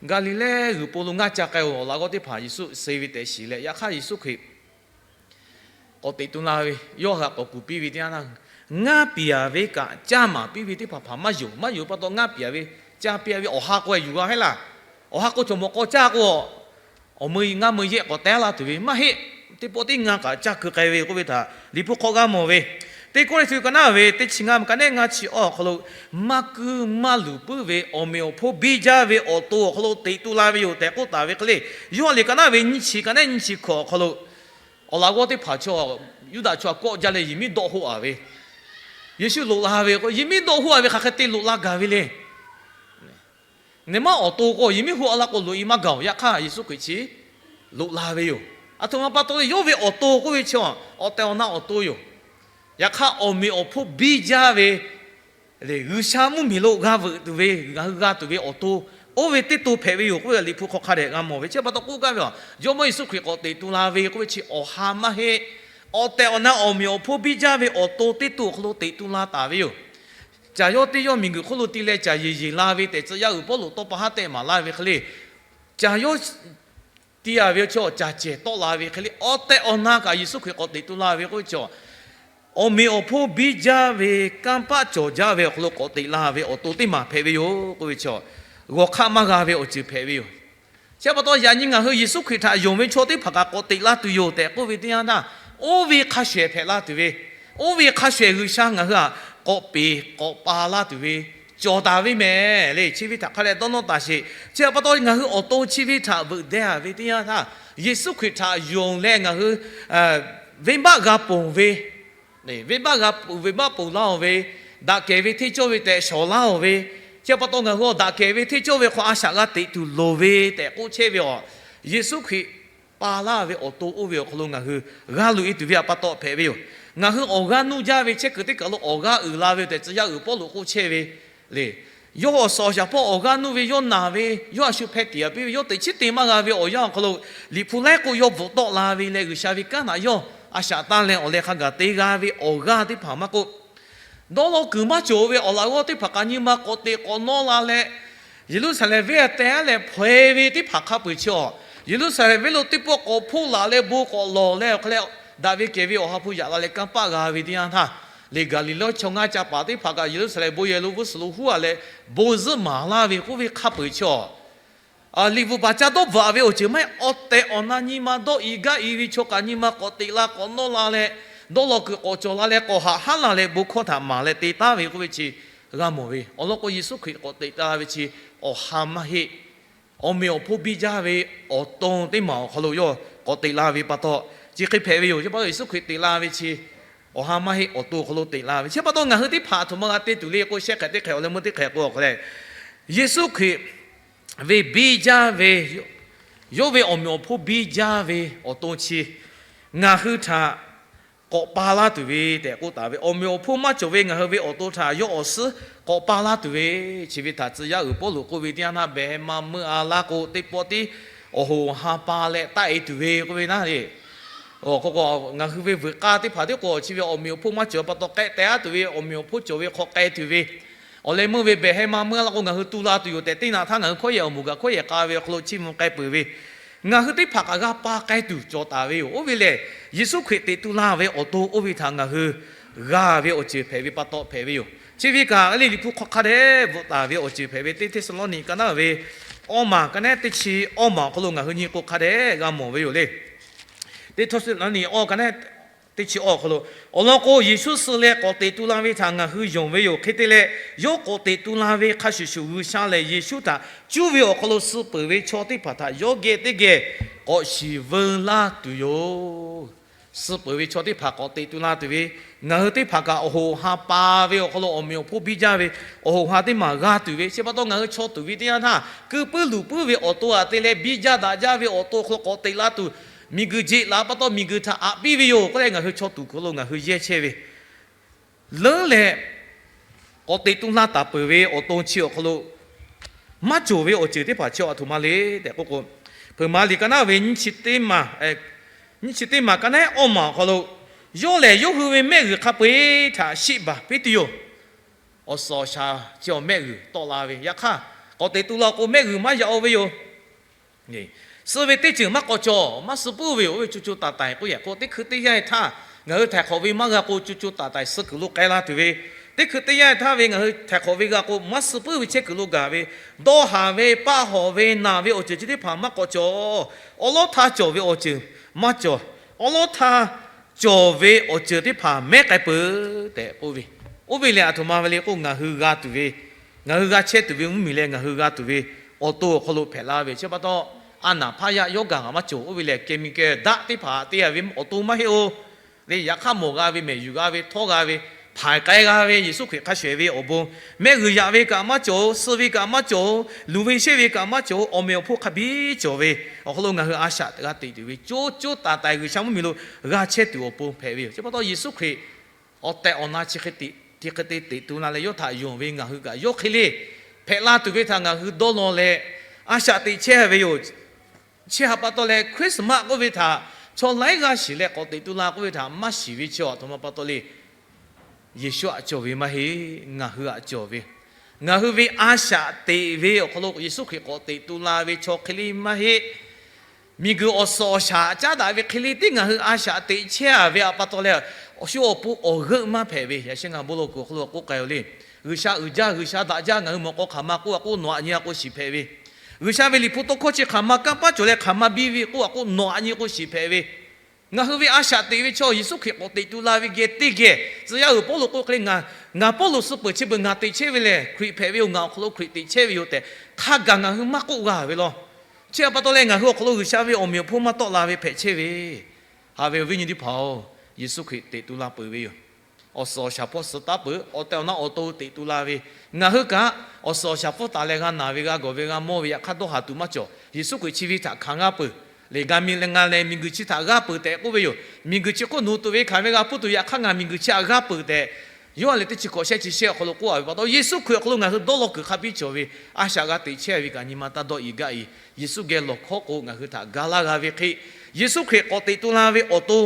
Gaˍliˍlehˇ g'uiˬ po lo ngaˇ ca k'ai-oˬ, awˬ laꞈ g'awˇ teˇ hpaˍ Yeˍsuˆ suh ve tehꞈ shiˍ leh, yaꞈ hk'aˇ Yeˍsuˆ Hkriꞈ k'awꞈ teꞈ tu la ve, yawˇ htaꞈ k'awꞈ kuˬ piˇ ve teˇ yanˇ htaˇ, ngaˇ piˍ-a ve kaꞈ caˇ maˍ piˇ ve teˇ hpaˍ hpaˍ maˇ yonˍ. Maˇ yonˍ pa taw, ngaˇ piˍ-a ve caˇ piˇ-a ve awˬ ha k'o yuˬ g'a hehˉ laˇ. Awˬ ha k'o chaw mawꞈ k'aw caˇ k'o, awˬ meuˇ ngaˇ meuˇ yehˆ k'awꞈ teh laˇ tuˬ ve maˇ heˆ. Teˇ pawˆ tiˉ ngaˇ kaꞈ caˇ keu k'ai ve k'oˆ ve htaꞈ Liꞈ hpu hk'aw g'a mawˬ ve. Teˇ Kawˇrenˍhtuˆ ka naˉ ve teˇ chi ngaˇ, ka naˉ ngaˇ chi awˇ awˬ hk'aw lo, maˇ kuiˇ maˇ luˬ puiˉ ve awˬ meꞈ awˬ hponˇ biˇ jaˇ ve awˬ to awˬ hk'aw lo teꞈ tu la ve yoˬ tehꞈ k'oˆ taˍ ve hk'e le, Yoˇhanˬ liꞈ ka naˉ ve nyiˇ chi, ka naˉ nyiˇ chi hkawꞈ awˬ hk'aw lo, awˬ laꞈ g'awˇ teˇ hpaˍ chaw, Yuˇdaꞈ chaw kawˆ jaˇ leh yehˬ miˉ dawˆ hoˆ-a ve, Yeˍsuˆ loꞈ la ve k'o, yehˬ miˉ dawˆ hoˆ-a ve hk'aˬ hk'e te loꞈ la gaˬ ve le. Neˬ maˇ awˬ to k'o, yehˬ miˉ hoˆ-a la k'o loꞈ-e maˇ gaˬ-oˬ. Yaꞈ hk'aˇ Yeˍsuˆ Hkriꞈ chi loꞈ la ve yoˬ. Aˬ htoꞈ ma pa taw le, yawˇ ve awˬ to k'oˆ ve chi awˬ tehˬ awˬ na awˬ to yoˬ. Yaꞈ hk'aˇ awˬ meꞈ awˬ hponˇ biˇ jaˇ ve, G'uiˬsha mvuhˇmiˬ lo g'a veuꞈ tuˬ ve, ngaˬ hui g'a tuˬ ve awˬ to, oˇ ve teˇ to hpehꞈ ve yoˬ k'oˆ ve Liꞈ hpu hk'aw hk'a dehꞈ g'a mawˬ ve. Chi pa taw k'oˆ gaˇ ve, Jawˇmawˇ Yeˍsuˆ Hkriꞈ k'awꞈ teꞈ tu la ve k'oˆ ve chi awˬ ha maˇ heˆ. Awˬ tehˬ awˬ na awˬ meꞈ awˬ hponˇ biˇ jaˇ ve awˬ to teˇ to awˬ hk'aw lo teꞈ tu la taˍ ve yoˬ. Caˬ yawˇ teˇ yawˇ miˬguiˬ hk'oˆ lo ti leh caˬ yeˬ yeˬ la ve tehꞈ tcuh yaˇ uiˍ Pawˇluꞈ tawˇ pa haˉ tehꞈ maˍ laˇ ve hk'e le, caˬ yawˇ ti-a ve chi caˬ cehˬ tawˆ la ve hk'e le, awˬ tehˬ awˬ na kaꞈ Yeˍsuˆ Hkriꞈ k'awꞈ teꞈ tu la ve k'oˆ ve chi awˬ meꞈ awˬ hponˇ biˇ jaˇ ve kanˇ paˆ cawˬ jaˇ ve awˬ hk'aw lo k'awꞈ teꞈ la ve awˬ to teˇ maˬ hpehꞈ ve yoˬ k'oˆ ve chi, g'awˬ hk'aˆ maˇ g'a ve awˬ ceuˬ hpehꞈ ve yoˬ. Chi pa taw yaꞈ nyi ngaˬ hui Yeˍsuˆ Hkriꞈ htaꞈ yonˍ ve chaw teˇ hpaˍ kaꞈ k'awꞈ teꞈ la tuˬ yoˬ tehꞈ k'oˆ ve teˇ yanˇ htaˇ, oˇ ve hk'a shuˍ ehˍ hpehꞈ la tuˬ ve, oˇ ve hk'a shuˍ ehˍ G'uiˬsha ngaˬ hui htaꞈ k'awꞈ peˍ k'awꞈ pa laˇ tuˬ ve cawˬ taˍ ve mehˍ le. Chi ve htaꞈ hk'a leh dawˇ nawˇ taˍ sheˍ. Chi pa taw ngaˬ hui awˬ to chi ve htaꞈ veuꞈ deh-a ve teˇ yanˇ htaˇ, Yeˍsuˆ Hkriꞈ htaꞈ yonˍ leh ngaˬ hui venˇbaˆ g'a ponˬ ve, venˇbaˆ g'a ponˬ, venˇbaˆ ponˬ laˇ-oˬ ve, daꞈ kehˬ ve hteˇ cawˇ ve tehꞈ shawˍ laˇ-oˬ ve, chi pa taw ngaˬ hui daꞈ kehˬ ve hteˇ cawˇ ve hk'aw a shaꞈ g'a teꞈ tuˬ loˍ ve tehꞈ k'oˆ chehˇ ve awˬ, Yeˍsuˆ Hkriꞈ pa laˇ ve awˬ to oˇ ve awˬ hk'aw lo ngaˬ hui g'a loꞈ-e tuˬ ve htaꞈ pa taw hpehꞈ ve yoˬ. Ngaˬ hui awˬ g'aˇ nuˇ jaˇ ve chehˇ kuiˬ teˇ kaˬ lo awˬ g'aˇ uiˍ la ve tehꞈ tcuh yaˇ uiˍ Pawˇluꞈ k'oˆ chehˇ ve le. Yawˇ awˬ suhˍ awˬ shaˍ hpawˇ awˬ g'aˇ nuˇ ve, yawˇ naˬ ve, yawˇ a shu hpeh tiˍ-a piˇ ve, yawˇ teꞈ chiˉ te maˇ g'a ve awˬ yanˇ awˬ hk'aw lo, Liꞈ hpu laiˉ k'oˆ yawˇ bvuhꞈ tawˆ la ve leh G'uiˬsha ve kanˉ htaꞈ yawˇ a shaꞈ tanˇ leh awˬ leh hk'a gaˬ te g'a ve awˬ g'aˇ teˇ hpaˍ maˇ k'oˆ, dawˇ law kuiˬ maˇ cawˬ ve awˬ laꞈ g'awˇ teˇ hpaˍ kaꞈ nyi ma k'awꞈ teꞈ k'awꞈ nawˇ la leh, Yeˍruˆsaˍlehnˍ venˇ a teh aˉ leh hpaw-e ve teˇ hpaˍ hk'a peu-eˬ chi awˬ, Yeˍruˆsaˍlehnˍ venˇ lo teˇ pawˆ k'awꞈ hpoˆ laˬ leh bon k'awꞈ lawˬ leh awˬ hk'a leh, daꞈ ve kehˬ ve Awˬ ha hpu yaꞈ la leh kanˇ paˆ g'a ve teˇ yanˇ htaˇ, lehˬ Gaˍliˍlehˇ chaw ngaˇ ca paˍ teˇ hpaˍ kaꞈ Yeˍruˆsaˍlehnˍ bon yehˬ lo g'uˇ suhˍ lo huˉ-a leh, bon zuhˆ maˍ laˇ ve k'oˆ ve hk'a peu-eˬ chi awˬ, liꞈ bvuhꞈ paˍ ca dawˇ bvuhꞈ-a ve awˬ ceuˬ maˇ heˆ. Awˬ tehˬ awˬ na nyi ma dawˇ i gaˇ i ve chaw kaꞈ nyi ma k'awꞈ teꞈ la k'awꞈ nawˇ la leh, dawˇ law kuiˬ k'awꞈ cawˬ la leh k'awꞈ haꞈ haˉ la leh bon hkawˇ htaꞈ maˍ leh te taˉ ve k'oˆ ve chi g'a mawˬ ve. Awˬ lawn k'o Yeˍsuˆ Hkriꞈ k'awꞈ teꞈ la ve chi awˬ ha maˇ heˆ. Awˬ meꞈ awˬ hponˇ biˇ jaˇ ve awˬ to teˇ maˬ awˬ hk'aw lo yawˇ k'awꞈ teꞈ la ve pa taw, chi hk'e hpehꞈ ve yoˬ. Chi pa taw Yeˍsuˆ Hkriꞈ teꞈ la ve chi awˬ ha maˇ heˆ, awˬ to awˬ hk'aw lo teꞈ la ve. Chi pa taw ngaˬ hui teˇ hpaˍ a htoꞈ ma g'a te tuˬ le k'o, shehˆ hk'ehꞈ teˇ hk'ehꞈ awˬ leh meuˇ teˇ hk'ehꞈ k'o awˬ hk'a leh, Yeˍsuˆ Hkriꞈ ve biˇ jaˇ ve, yawˇ ve awˬ meꞈ awˬ hponˇ biˇ jaˇ ve awˬ to chi ngaˬ hui htaꞈ k'awꞈ pa laˇ tuˬ ve tehꞈ k'oˆ taˍ ve, awˬ meꞈ awˬ hponˇ maˇ cawˬ ve ngaˬ hui ve awˬ to htaꞈ yawˇ awˬ suhˉ k'awꞈ pa laˇ tuˬ ve, chi ve htaꞈ tcuh yaˇ uiˍ Pawˇluꞈ k'oˆ ve teˇ yanˇ htaˇ, behˬ ma meuˇ a laˇ k'o teˇ pawˆ tiˉ awˬ hoꞈ ha pa leh taˆ e tuˬ ve k'oˆ ve naˉ le. K'o, ngaˬ hui ve veuꞈ k'aˇ teˇ hpaˍ tiˉ k'o, chi ve awˬ meꞈ awˬ hponˇ maˇ cawˬ ve pa taw k'ehˆ teh aˉ tuˬ ve, awˬ meꞈ awˬ hponˇ cawˬ ve hk'aw k'ai tuˬ ve, awˬ leh meuˇ ve behˬ heh ma meuˇ la k'o, ngaˬ hui tu la tuˬ yoˬ tehꞈ teˇ naꞈ htaˇ ngaˬ hui hkawˉ yehˬ awˬ moˍ kaꞈ hkawˉ yehˬ k'a ve awˬ hk'aw lo chiˇ mvuh k'ai peuˬ ve, ngaˬ hui teˇ hpaˍ kaꞈ g'a pa k'ai tuˬ cawˬ taˍ ve yoˬ. Oˇ ve lehˬ, Yeˍsuˆ Hkriꞈ teꞈ tu la ve awˬ to oˇ ve htaꞈ ngaˬ hui g'a ve awˬ ceuˬ hpehꞈ ve pa taw hpehꞈ ve yoˬ. Chi ve kaꞈ le, Liꞈ hpu hk'aw hk'a dehꞈ bvuhꞈ taˍ ve awˬ ceuˬ hpehꞈ ve, teˇ Hteˇsaˍlawˇniˆ ka naˉ ve awˇ maˬ ka naˉ teˇ chi awˇ maˬ awˬ hk'aw lo ngaˬ hui nyi k'o hk'a dehꞈ g'a mawˬ ve yoˬ le. Teˇ Hteˇsaˍlawˇniˆ awˇ ka naˉ teˇ chi awˇ awˬ hk'aw lo, awˬ lawn k'o, Yeˍsuˆ suh leh k'awꞈ teꞈ tu la ve htaꞈ ngaˬ hui yonˍ ve yoˬ. Hk'e te leh, yawˇ k'awꞈ teꞈ tu la ve hk'a shuˍ shuˍ, G'uiˬsha lehˬ Yeˍsuˆ htaꞈ cuˇ ve awˬ hk'aw lo suh peuˬ ve chaw teˇ hpaˍ htaꞈ yawˇ geh teˇ geh k'awꞈ shiˍ veu laˇ tuˬ yoˬ. Suh peuˬ ve chaw teˇ hpaˍ k'awꞈ teꞈ tu la tuˬ ve, ngaˬ hui teˇ hpaˍ kaꞈ awˬ hoꞈ ha pa ve awˬ hk'aw lo awˬ meꞈ awˬ hponˇ biˇ jaˇ ve, awˬ hoꞈ ha teˇ maˬ g'a tuˬ ve, chi pa taw ngaˬ hui chaw tuˬ ve teˇ yanˇ htaˇ, keu puiˉ luˬ puiˉ ve awˬ to aꞈ te leh biˇ jaˇ daꞈ jaˇ ve awˬ to hk'aw lo k'awꞈ teꞈ la tuˬ, miˬguiˬ jeꞈ laˬ pa taw miˬguiˬ htaꞈ aꞈ piˇ ve yoˬ k'oˆ leh, ngaˬ hui chaw tuˬ hk'aw lo ngaˬ hui yehˇ chehˇ ve leuˉ leh, k'awꞈ teꞈ tu la taˍ peuˬ ve awˬ to chi awˬ hk'aw lo maˇ cawˬ ve awˬ ceuˬ teˇ hpaˍ chi aˬ htoꞈ ma le tehꞈ k'oˆ k'o, Hpeuꞈ maˍ liꞈ ka naˉ ve nyiˇ chi teˇ maˬ ka naˉ awˇ maˬ awˬ hk'aw lo, yawˇ lehˬ yawˇ hui ve mehˆ g'uiˬ hk'a peu-eˬ htaꞈ shiˆ baˬ piˇ tuˬ yoˬ. Awˬ suhˍ awˬ shaˍ chi awˬ mehˆ g'uiˬ tawˆ la ve, yaꞈ hk'aˇ k'awꞈ teꞈ tu la k'o mehˆ g'uiˬ maˇ yaꞈ-o ve yoˬ. Suh ve teˇ ceuˬ maˇ k'awꞈ cawˬ, maˇ suh puiˉ ve yoˬ. Oˇ ve co co taiˍ taiˍ k'oˆ yehˬ k'o, teˇ hkui teˇ yanˇ htaˇ ngaˬ hui htaiˍ hk'awꞈ ve maˇ g'a k'o, co co taiˍ taiˍ suh kuiˬ lo k'ai la tuˬ ve, teˇ hkui teˇ yanˇ htaˇ ve ngaˬ hui htaiˍ hk'awꞈ ve g'a k'o, maˇ suh puiˉ ve chehˇ kuiˬ lo gaˬ ve, dawˇ haˍ ve, paˆ hawˍ ve, naˬ ve awˬ ceuˬ chi teˇ hpaˍ maˇ k'awꞈ cawˬ. Awˉ lawˉ htaˇ cawˬ ve awˬ ceuˬ maˇ cawˬ. Awˉ lawˉ htaˇ cawˬ ve awˬ ceuˬ teˇ hpaˍ mehˉ k'ai peuˬ tehꞈ k'oˆ ve, oˇ ve lehˬ aˬ htoꞈ ma ve le k'o, ngaˬ hui g'a tuˬ ve, ngaˬ hui g'a chehˇ tuˬ ve mvuhˇmiˬ leh ngaˬ hui g'a tuˬ ve awˬ to awˬ hk'aw lo hpehꞈ la ve chi pa taw, a naˍ hpaˇ yaˇ yawˇ gaˬ ngaˬ maˇ cawˬ. Oˇ ve lehˬ, chemical daꞈ teˇ hpaˍ te a ve awˬ to maˇ heˆ-o. Leh yaꞈ hk'aˇ mawˬ g'a ve, mehˬ yuˬ g'a ve, htawˇ g'a ve, hpaiˍ k'ai g'a ve, Yeˍsuˆ Hkriꞈ hk'a shuˍ ve awˬ bon, mehˆ g'uiˬ yaꞈ ve kaꞈ maˇ cawˬ-o, suh ve kaꞈ maˇ cawˬ-o, luˬ ve sheˆ ve kaꞈ maˇ cawˬ-o, awˬ meꞈ awˬ hponˇ hk'a biˇ cawˬ ve awˬ hk'aw lo ngaˬ hui a shaꞈ g'a teꞈ tuˬ ve, co co taiˍ taiˍ G'uiˬsha mvuhˇmiˬ lo g'a chehˇ tuˬ awˬ pon hpehꞈ ve yoˬ. Chi pa taw Yeˍsuˆ Hkriꞈ awˬ tehˬ awˬ na chi hk'e te, chi hk'e te teꞈ tu la leh yawˇ htaꞈ yonˍ ve ngaˬ hui kaꞈ yawˇ hk'e le hpehꞈ la tuˬ ve htaꞈ ngaˬ hui dawˇ law leh a shaꞈ teꞈ chehˇ ve yoˬ. Chi htaꞈ pa taw leh Christmas k'oˆ ve htaꞈ chaw laiˉ g'aˇ shiˍ leh k'awꞈ teꞈ tu la k'oˆ ve htaꞈ maˇ shiˍ ve chi aˬ htoꞈ ma pa taw le. Yeˍsuˆ aꞈ cawˬ ve maˇ heˆ, ngaˬ hui aꞈ cawˬ ve. Ngaˬ hui ve a shaꞈ teꞈ ve awˬ hk'aw lo Yeˍsuˆ Hkriꞈ k'awꞈ teꞈ tu la ve chaw hk'e le maˇ heˆ. Miˬguiˬ awˬ suhˍ awˬ shaˍ caˉ daꞈ ve hk'e le tiˉ ngaˬ hui a shaꞈ teꞈ chehˇ a ve htaꞈ pa taw leh, awˬ shu awˬ pon awˬ g'euˆ maˇ hpehꞈ ve. Yaꞈ sheh ngaˬ bon lawˬ kuiˬ awˬ hk'aw lo k'oˆ k'ai-o le. G'uiˬsha uiˍ jaˇ, G'uiˬsha daꞈ jaˇ, ngaˬ hui mawꞈ k'aw hk'aˬ ma k'oˆ a k'o nawˬ aꞈ nyi a k'o shiˍ hpehꞈ ve. G'uiˬsha ve Liꞈ hpu tawˇ hkawˇ chi hk'aˬ ma kanˇ paˉ cawˬ leh hk'aˬ ma biˇ ve k'oˆ a k'o nawˬ aꞈ nyi k'o shiˍ hpehꞈ ve. Ngaˬ hui ve a shaꞈ teꞈ ve chaw Yeˍsuˆ Hkriꞈ k'awꞈ teꞈ tu la ve geh teˇ geh tcuh yaˇ uiˍ Pawˇluꞈ k'oˆ hk'e le, ngaˬ, ngaˬ Pawˇluꞈ suh peuˬ chi beuꞈ ngaˬ teꞈ chehˇ ve lehˬ Hkriꞈ hpehꞈ ve yoˬ, ngaˬ awˬ hk'aw lo Hkriꞈ teꞈ chehˇ ve yoˬ tehꞈ hk'a gaˬ ngaˬ hui maˇ k'oˆ g'a ve law. Chi htaꞈ pa taw leh ngaˬ hui awˬ hk'aw lo G'uiˬsha ve awˬ meꞈ awˬ hponˇ maˇ tawˆ la ve hpehꞈ chehˇ ve, haꞈ ve awˬ viˉ nyi teˇ hpaˍ-oˬ, Yeˍsuˆ Hkriꞈ teꞈ tu la peuˬ ve yoˬ. Awˬ suhˍ awˬ shaˍ hpawˇ suh taˉ peuˬ, awˬ tehˬ awˬ na awˬ to teꞈ tu la ve, ngaˬ hui kaꞈ awˬ suhˍ awˬ shaˍ hpawˇ taˍ leh g'a naˬ ve, g'a gawˬ ve, g'a mawˇ ve, yaꞈ hk'aˇ dawˇ haˍ tuˬ maˇ cawˬ. Yeˍsuˆ Hkriꞈ chi ve htaꞈ hkanˍ g'aˇ peuˬ. Lehˬ g'a mi leh ngaˬ lehˬ miˬguiˬ chi htaꞈ g'aˇ peuˬ tehꞈ k'oˆ ve yoˬ. Miˬguiˬ chi hk'oˆ nuˬ tuˬ ve hkanˍ ve g'a hpuˇ tuˬ, yaꞈ hk'aˇ ngaˬ miˬguiˬ chi htaꞈ g'aˇ peuˬ tehꞈ, Yoˇhanˬ lehˬ teˇ chi hkawꞈ shehˆ chi shehˆ awˬ hk'aw lo k'oˆ a ve pa taw, Yeˍsuˆ Hkriꞈ awˬ hk'aw lo ngaˬ hui dawˇ law kuiˬ hk'a biˇ cawˬ ve, a shaꞈ g'a teꞈ chehˇ ve kaꞈ nyi ma taˇ dawˇ i gaˇ i, Yeˍsuˆ geh lawˬ hkawˉ k'o ngaˬ hui htaꞈ ga laˇ g'a ve hk'e, Yeˍsuˆ Hkriꞈ k'awꞈ teꞈ tu la ve awˬ to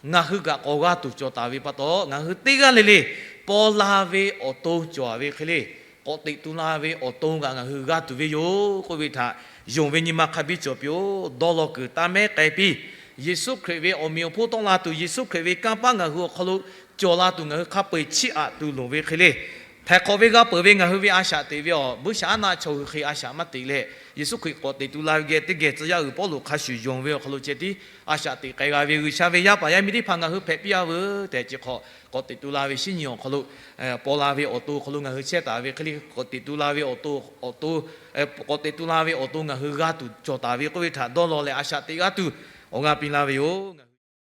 ngaˬ hui kaꞈ k'awꞈ g'a tuˬ cawˬ taˍ ve pa taw, ngaˬ hui teˇ g'aˇ le le paw la ve awˬ to cawˬ ve hk'e le, k'awꞈ teꞈ tu la ve awˬ to kaꞈ ngaˬ hui g'a tuˬ ve yoˬ k'oˆ ve htaꞈ yonˍ ve nyi ma hk'a biˇ cawˬ piˇ-oˬ. Dawˇ law kuiˬ taˇ mehˉ k'ai piˇ. Yeˍsuˆ Hkriꞈ ve awˬ meꞈ awˬ hponˇ tawˆ la tuˬ, Yeˍsuˆ Hkriꞈ ve kanˇ paˆ ngaˬ hui awˬ hk'aw lo cawˬ la tuˬ ngaˬ hui hk'a peu-eˬ chiˇ aꞈ tuˬ loˍ ve hk'e le, htaiˍ hk'awꞈ ve g'a peuˬ ve ngaˬ hui ve a shaꞈ teꞈ ve awˬ buiˇshaˆaˉnaˆ chaw hui hk'e a shaꞈ maˇ teꞈ leh, Yeˍsuˆ Hkriꞈ k'awꞈ teꞈ tu la ve geh teˇ geh tcuh yaˇ uiˍ Pawˇluꞈ hk'a shuˍ yonˍ ve awˬ hk'aw lo ceh tiˉ a shaꞈ teꞈ k'ai g'a ve, G'uiˬsha ve yaˇ paˍ yaˇ miˇ teˇ hpaˍ ngaˬ hui hpehꞈ piˇ a veuˬ tehꞈ chi hk'awꞈ k'awꞈ teꞈ tu la ve shinˉ nyi awˬ hk'aw lo, paw la ve awˬ to hk'aw lo ngaˬ hui chehˇ taˍ ve hk'e le, k'awꞈ teꞈ tu la ve awˬ to, awˬ to, k'awꞈ teꞈ tu la ve awˬ to ngaˬ hui g'a tuˬ cawˬ taˍ ve k'oˆ ve htaꞈ dawˇ law leh a shaꞈ teꞈ g'a tuˬ awˬ g'a piˇ laˇ ve yoˬ.